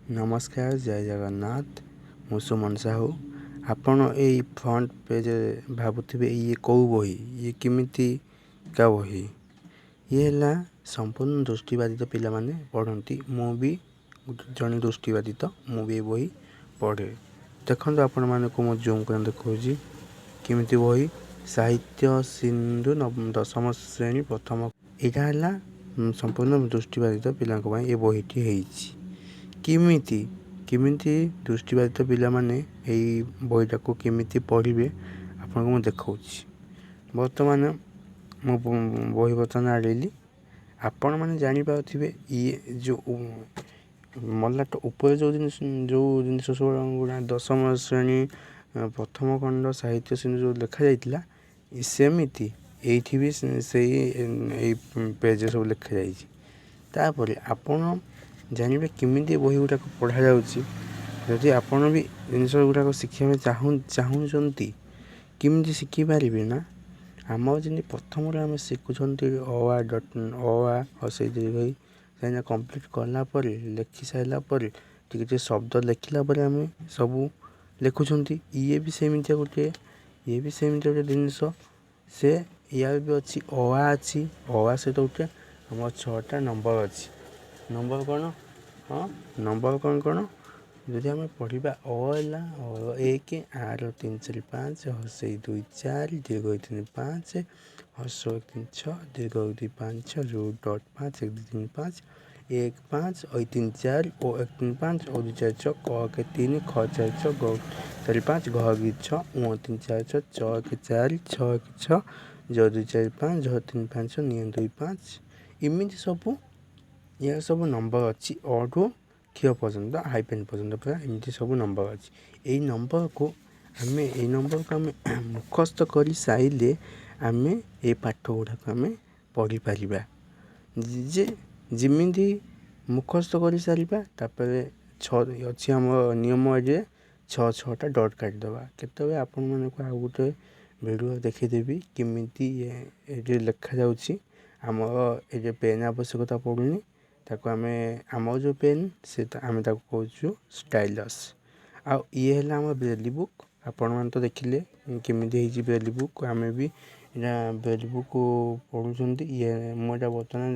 ନମସ୍କାର, ଜୟ ଜଗନ୍ନାଥ। ମୁଁ ସୁମନ ସାହୁ। ଆପଣ ଏଇ ଫ୍ରଣ୍ଟ ପେଜ୍ରେ ଭାବୁଥିବେ, ଇଏ କେଉଁ ବହି, ଇଏ କେମିତିକା ବହି? ଇଏ ହେଲା ସମ୍ପୂର୍ଣ୍ଣ ଦୃଷ୍ଟିବାଦିତ ପିଲାମାନେ ପଢ଼ନ୍ତି। ମୁଁ ବି ଜଣେ ଦୃଷ୍ଟିବାଦିତ, ମୁଁ ବି ଏ ବହି ପଢ଼େ। ଦେଖନ୍ତୁ, ଆପଣମାନଙ୍କୁ ମୁଁ ଜୁମ୍ କରି ଦେଖାଉଛି କେମିତି ବହି। ସାହିତ୍ୟ ସିନ୍ଧୁ, ଦଶମ ଶ୍ରେଣୀ ପ୍ରଥମ। ଏଇଟା ହେଲା ସମ୍ପୂର୍ଣ୍ଣ ଦୃଷ୍ଟିବାଦିତ ପିଲାଙ୍କ ପାଇଁ ଏ ବହିଟି ହେଇଛି। କେମିତି କେମିତି ଦୃଷ୍ଟିବାଦିତ ପିଲାମାନେ ଏଇ ବହିଟାକୁ କେମିତି ପଢ଼ିବେ, ଆପଣଙ୍କୁ ମୁଁ ଦେଖାଉଛି। ବର୍ତ୍ତମାନ ମୁଁ ବହି ବର୍ତ୍ତମାନ ଆଣିଲି। ଆପଣମାନେ ଜାଣିପାରୁଥିବେ, ଇଏ ଯେଉଁ ମଲାଟ ଉପରେ ଯେଉଁ ଜିନିଷ ସବୁ ଗୁଡ଼ା ଦଶମ ଶ୍ରେଣୀ ପ୍ରଥମ ଖଣ୍ଡ ସାହିତ୍ୟ ଶ୍ରେଣୀ ଯେଉଁ ଲେଖାଯାଇଥିଲା, ସେମିତି ଏଇଠି ବି ସେଇ ଏଇ ପେଜ୍ରେ ସବୁ ଲେଖାଯାଇଛି। ତାପରେ ଆପଣ ଜାଣିବେ କେମିତି ବହି ଗୁଡ଼ାକ ପଢ଼ାଯାଉଛି। ଯଦି ଆପଣ ବି ଜିନିଷ ଗୁଡ଼ାକ ଶିଖିବା ପାଇଁ ଚାହୁଁଛନ୍ତି, କେମିତି ଶିଖିପାରିବେ ନା, ଆମର ଯେମିତି ପ୍ରଥମରୁ ଆମେ ଶିଖୁଛନ୍ତି ଅ ଆ ଡଟ୍ ଅ ଆ ହ୍ରସ୍ୱ ଇ ଦୀର୍ଘ ଈ, କାହିଁକିନା କମ୍ପ୍ଲିଟ୍ କଲା ପରେ, ଲେଖି ସାରିଲା ପରେ, ଟିକେ ଟିକେ ଶବ୍ଦ ଲେଖିଲା ପରେ ଆମେ ସବୁ ଲେଖୁଛନ୍ତି। ଇଏ ବି ସେମିତିଆ ଗୋଟେ ଜିନିଷ। ସେ ୟାର ବି ଅଛି, ଅ ଆ ଅଛି। ଅ ଆ ସହିତ ଗୋଟେ ଆମର ଛଅଟା ନମ୍ବର ଅଛି। ନମ୍ବର କ'ଣ? ହଁ, ନମ୍ବର କ'ଣ କ'ଣ? ଯଦି ଆମେ ପଢ଼ିବା, ଅ ହେଲା ଏକ, ଆର ତିନି ଚାରି ପାଞ୍ଚ, ହ୍ରସ୍ୱ ଇ ଦୁଇ ଚାରି, ଦୀର୍ଘ ଈ ତିନି ପାଞ୍ଚ, ହ୍ରସ୍ୱ ଉ ତିନି ଛଅ, ଦୀର୍ଘ ଉ ଦୁଇ ପାଞ୍ଚ ଛଅ, ଯୋଉ ଡଟ୍ ପାଞ୍ଚ ଏକ ଦୁଇ ତିନି ପାଞ୍ଚ ଏକ ପାଞ୍ଚ, ଐ ତିନି ଚାରି, ଓ ଏକ ତିନି ପାଞ୍ଚ, ଔ ଦୁଇ ଚାରି ଛଅ, କ ଏକ ତିନି, ଖ ଚାରି ଛଅ, ଗ ଚାରି ପାଞ୍ଚ, ଘ ଦୁଇ ଛଅ, ଉଁ ତିନି ଚାରି ଛଅ, ଚ ଏକ ଚାରି, ଛ ଏକ ଛଅ, ଜ ଦୁଇ ଚାରି ପାଞ୍ଚ, ଝ ତିନି ପାଞ୍ଚ, ଞ ଦୁଇ ପାଞ୍ଚ। ଏମିତି ସବୁ ୟାର ସବୁ ନମ୍ବର ଅଛି। ଅ ଠୁ କ୍ଷ ପର୍ଯ୍ୟନ୍ତ, ହାଇପେନ୍ ପର୍ଯ୍ୟନ୍ତ ପୁରା ଏମିତି ସବୁ ନମ୍ବର ଅଛି। ଏଇ ନମ୍ବରକୁ ଆମେ ମୁଖସ୍ଥ କରି ସାରିଲେ ଆମେ ଏଇ ପାଠ ଗୁଡ଼ାକ ଆମେ ପଢ଼ିପାରିବା। ଯେ ଯେମିତି ମୁଖସ୍ଥ କରିସାରିବା, ତାପରେ ଛଅ ଅଛି ଆମର ନିୟମ ଯେ ଛଅ ଛଅଟା ଡଟ୍ କାଟିଦେବା। କେତେବେଳେ ଆପଣମାନଙ୍କୁ ଆଉ ଗୋଟେ ଭିଡ଼ିଓ ଦେଖେଇଦେବି କେମିତି ଏଠି ଲେଖାଯାଉଛି। ଆମର ଏ ଯେଉଁ ପେନ୍ ଆବଶ୍ୟକତା ପଡ଼ୁନି ତାକୁ। ଆମେ ଆମର ଯେଉଁ ପେନ୍ ସେ ଆମେ ତାକୁ କହୁଛୁ ଷ୍ଟାଇଲସ୍। ଆଉ ଇଏ ହେଲା ଆମ ବ୍ରେଲି ବୁକ୍। ଆପଣମାନେ ତ ଦେଖିଲେ କେମିତି ହେଇଛି ବ୍ରେଲି ବୁକ୍। ଆମେ ବି ଏଇଟା ବ୍ରେଲି ବୁକ୍ ପଢ଼ୁଛନ୍ତି। ଇଏ ମୁଁ ଏଇଟା ବର୍ତ୍ତମାନ